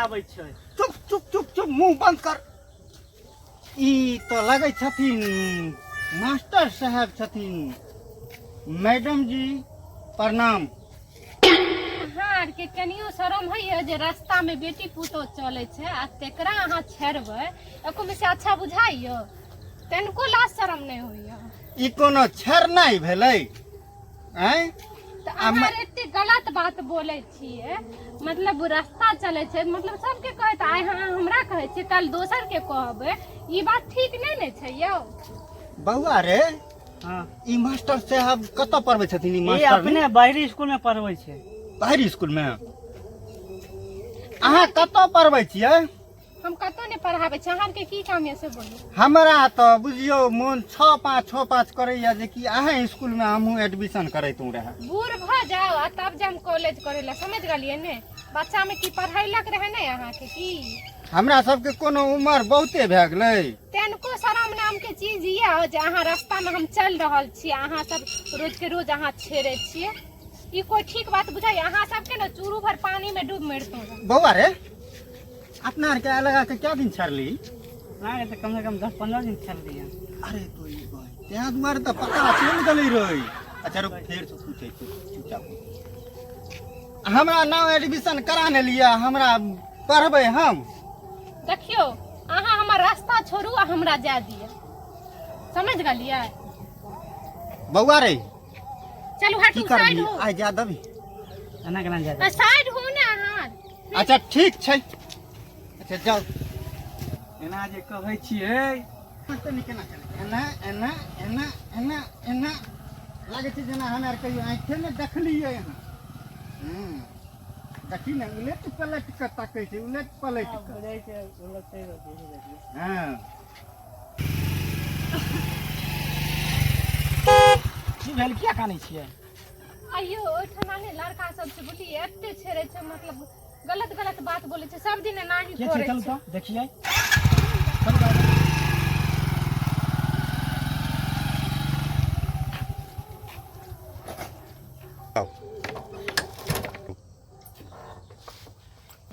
आबै छै। चुप चुप चुप चुप, मुंह बंद कर। ई तऽ लगै छथिन मास्टर साहेब छथिन। मैडम जी प्रणाम। अहाँ आरके कनियो शरम होइए जे रास्तामे बेटी पुतोह चलै छै आ तेकरा अहाँ छेड़बै, एको से अच्छा बुझाइयो? तनिको लाज शरम नहि होइए? ई कोनो छेड़नाइ भेलै? आँय, तऽ अहाँ एते गलत बात बोलै छियै। मतलब रास्ता चलै छै, मतलब सबके कहैत आइ अहाँ हमरा कहै छियै, काल्हि दोसरके कहबै, ई बात ठीक नहि ने छै यौ। बौआ रे। हाँ। ई मास्टर साहब कतऽ पढ़बै छथिन ई ई मास्टर? अपने बाहरी स्कूल में पढ़बै छै। बाहरी स्कूल में? अहाँ कतऽ पढ़बै छियै? हम कतौ नहि पढ़ाबै छी। अहाँके की काम यऽ से बोलू। हमरा तऽ बुझियौ मोन 6 5 6 5 करैया जे कि अहाँ स्कूल में हमहूँ एडमिशन करैतहुँ रहए। बूढ़ भऽ जाउ आ तब जाम कॉलेज करै लए, समझ गेलियै ने? बच्चा में की पढ़ैलक रहै ने अहाँके की? हमरा सबके कोनो उमर बहुते भए गेलै। तनिको शरम नाम के चीज यऽ जे अहाँ रास्ता में हम चलि रहल छी, अहाँ सब रोज के रोज अहाँ छेड़ै छियै, ई कोई ठीक बात बुझाइ अहाँ सबके ने? चूरू भर पानी में डूब मरतौ। बौआ रे, अपना आरके लगा के क्या दिन छाड़ली? ना तऽ कम से कम 10-15 दिन छल दिया। अरे तो ई भाई तें दुआरे तऽ पता चलि गेलै रे। अच्छा रुक, फेर से पूछै छी, चुपचाप हमरा नाम एडमिशन करा ने लिअ, हमरा पढ़बै हम। देखियौ, अहाँ हमर रास्ता छोड़ू आ हमरा जाय दिअ, समझ गेलियै? बौआ रे। चलू की हटू, साइड करबी? हो। आइ जा देबी? एना केना जाय? साइड हो ने अहाँ। अच्छा ठीक छै, अच्छा जाउ। एना जे कहै छियै तनी केना केना एना एना एना एना एना लागै छै जेना हम आर कहियो आँखिए ने देखलियै हँ। देखी ने, उलटि पलटि कऽ तकै छै, उलटि पलटि कऽ। बुझाइ छै उलटते रहै। हँ। की भेल, किया कानै छियै? आइयो ओहिठमा ने लड़का सब छै बुझलियै, एते छेड़ै छै, मतलब गलत गलत बात बोलै छै, सब दिन एनाही के छै? करै चलू छै। तऽ देखियै।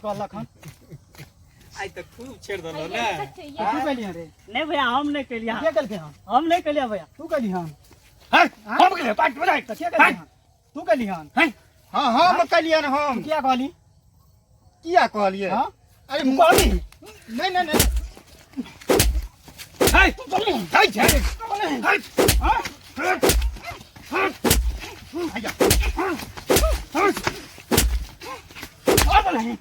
कहलक हन। आइ तऽ खूब छेड़ देलहुँ आइयो ने। देखै छियै। तू कहलियै रे? नहीं भैया, हम नहीं कैलिया। के कहलकै हन? हम नहीं कैलिया भैया। तू कहली हन? है, हम कहलियै, पाँच बजाय। तऽ के कहली हन? तू कहली हन? हँ, हम कहलियनि हम। किया कहली? किया कहलियै? हाँ? अरे तू कहली? नहि नहि नहि। है, तू कहली? है, है, है। हाँ? हैया। और बोलही।